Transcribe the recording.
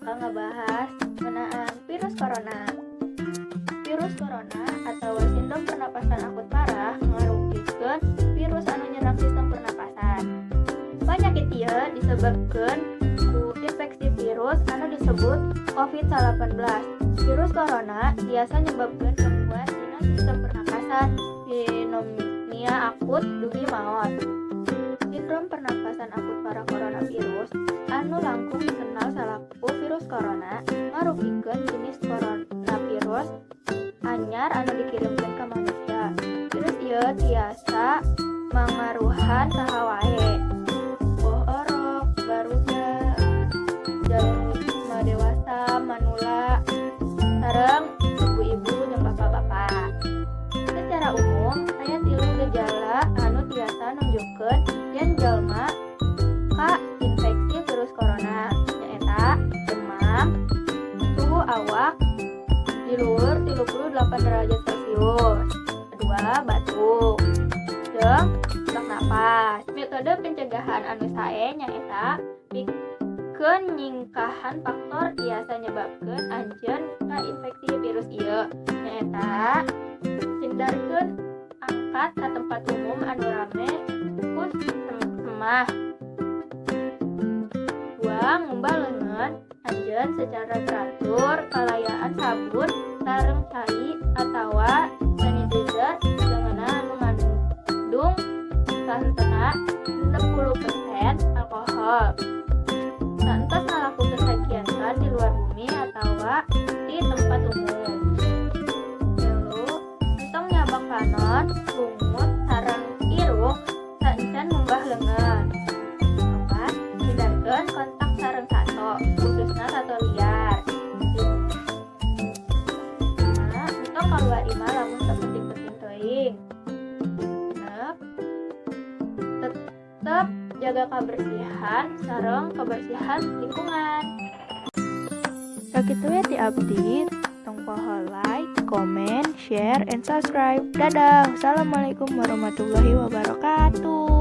Bakal ngabahas ngeunaan virus corona. Virus corona atau sindrom pernapasan akut parah ngarugikeun virus anu nyerang sistem pernapasan. Penyakit ieu disebabkeun ku infeksi virus anu disebut COVID-19. Virus corona biasa nyebabkeun gangguan dina sistem pernapasan, pneumonia akut dugi maot. Sindrom pernapasan akut parah coronavirus anu langkung dikenal salaku virus corona ngarugikeun jenis coronavirus anyar anu dikirimkeun ka manusia. Virus ieu tiasa mangaruhan saha wae. Boh orok, baruga, jalma dewasa, manula, sareng ibu-ibu jeung bapak-bapak. Secara umum, aya tilu gejala anu tiasa nunjukkeun yen jalma ka-infeksi virus corona, nyaeta demam, suhu awak di luhur 38 derajat Celcius, kedua batuk, jeung sesak napas. Metode pencegahan anu sae nyaeta pikeun nyingkahan faktor tiasa nyebabkeun anjeun kainfeksi virus ieu, nyaeta hindarkeun angkat ka tempat umum anu rame ku semah. Dua, ngumbah leungeun anjeun secara teratur kalayaan sabun sareng cai atawa sanitizer leungeunna anu ngandung sahenteuna 60% alkohol. Saentos ngalakukeun kagiatan di luar bumi atawa di tempat umum. Tilu, entong nyabak panon, sungut, sareng irung saacan ngumbah leungeun. Opat, hindarkeun kontak sareng sato, khususna sato liar. Lima, entong kaluar imah lamun teu penting-penting teuing. Genep, tetep jaga kebersihan sareng kebersihan lingkungan. Sakitu we ti abdi, tong poho like, comment, share, and subscribe. Dadah. Wassalamualaikum warahmatullahi wabarakatuh.